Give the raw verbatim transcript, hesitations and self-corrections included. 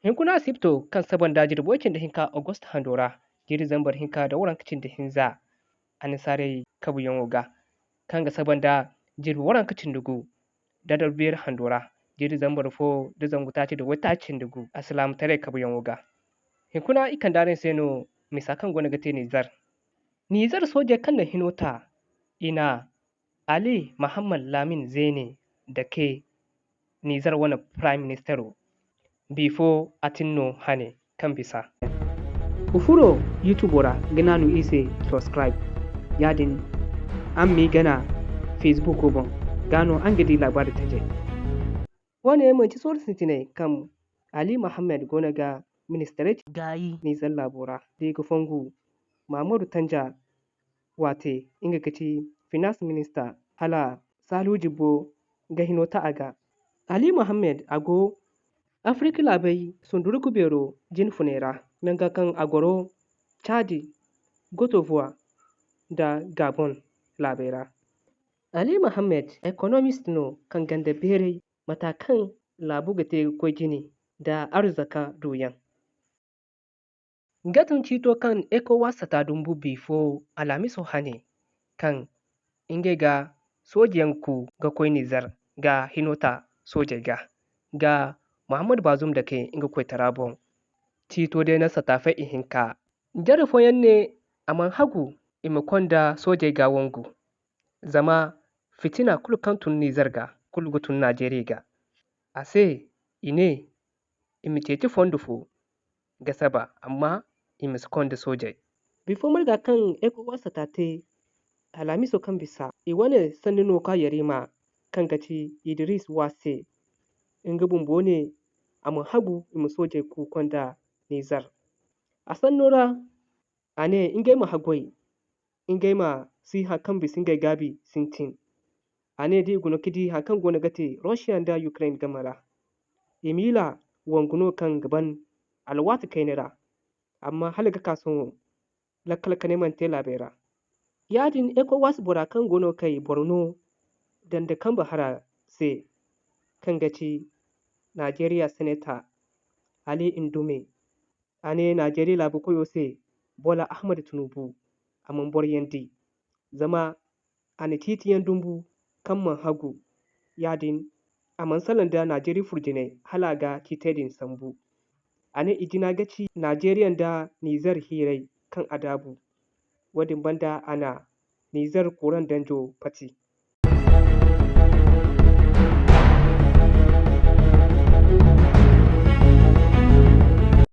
Hinkuna asibto kaŋ saba nda jirbi way cindi hinka August hando ra, jiiri zambar hinka nda waranka cindi hinza annasaarey kabuyaŋo ga, kaŋ ga saba nda jirbi waranka cindi gu da darbu beeri hando ra, jiiri zambar fo da zangu taaci nda waytaaci cindi gu alsilaamataray kabuyaŋo ga. Hinkuna i kande araŋ se no misa kaŋ goono ga te Nizer. Nizer soojey kaŋ na hino ta, i na Ali Mahaman Lamin Zeene dake Nizer wane Prime Ministero. Bifo a tin no hane kaŋ bisa. Wa furo YouTube ra ga naanu i se subscribe. Yaadin araŋ m'i gana Facebook boŋ, gaa no araŋ ga di laabaari tajey. Wane manti sorro sintinay kaŋ Ali Mohammed goono ga ministarey gaayi Nizer laabo ra. Da i ga fongu Mahamadou Tanja waate, nga ga ti finance minister, hala Salihu Jibbo ga hino ta a ga. Ali Mohammed, a go Afrika laabey sunduruku beero jine funay ra, nango kaŋ a goro Caadi, Gotovuwa nda Gabon laabey ra. Ali Mohammed, economist no kaŋ ganda beeray mata kaŋ laabu ga te ga koy jine nda arzaka duyaŋ. Nga tun ciito kaŋ ECOWAS sata dumbu bifo alhamiso hane, kaŋ ngey ga soojeyaŋ ku ga koy Nizer ga hino ta soojey ga, ga Mahamadou Bazoum dake nga koytara boŋ. Ciito day na sata fay ihinka. Jare fooyaŋ ne a mana hagu i ma konda soojey ga wangu, zama fitina kulu kaŋ tun Nizer ga, kulu ga tun Najeriya ga. A se, i ne i ma ceeci fondo fo ga saba, amma i ma si konda soojey. Bifo marga kaŋ ECOWAS sata te alhamiso kaŋ bisa, i wane sanni nooka yarima kaŋ ga ti Idris Wase, nga bumbo ne a ma hagu i ma soojey ku konda Nizer. A sanno ra, a ne ngey ma haggoy, ngey ma si haŋ kaŋ bisa ngey gaabi sintin. A ne da i guna ga di haŋ kaŋ goono ga te Russia nda Ukraine game ra. I miila wangu no kaŋ ga ban alwaati kayna ra, amma hala ga ka sohõ, lakkal kanay mana te laabey ra. Yaadin ECOWAS bora kaŋ goono ga kay Borno danda kambe hara se, kaŋ ga ti Najeriya Senator Ali Ndume, a ne Najeriya laabu koyo se Bola Ahmed Tinubu a mana boroyaŋ di, zama a na ciitiyaŋ dumbu kaŋ mana hagu. Yaadin, a mana salaŋ nda Najeriya furjinay hala a ga ciitey din sambu. A ne i jina ga ci Najeriya nda Nizer hiirey kaŋ a daabu. Woodin banda a na Nizer kuraŋ danjo pati.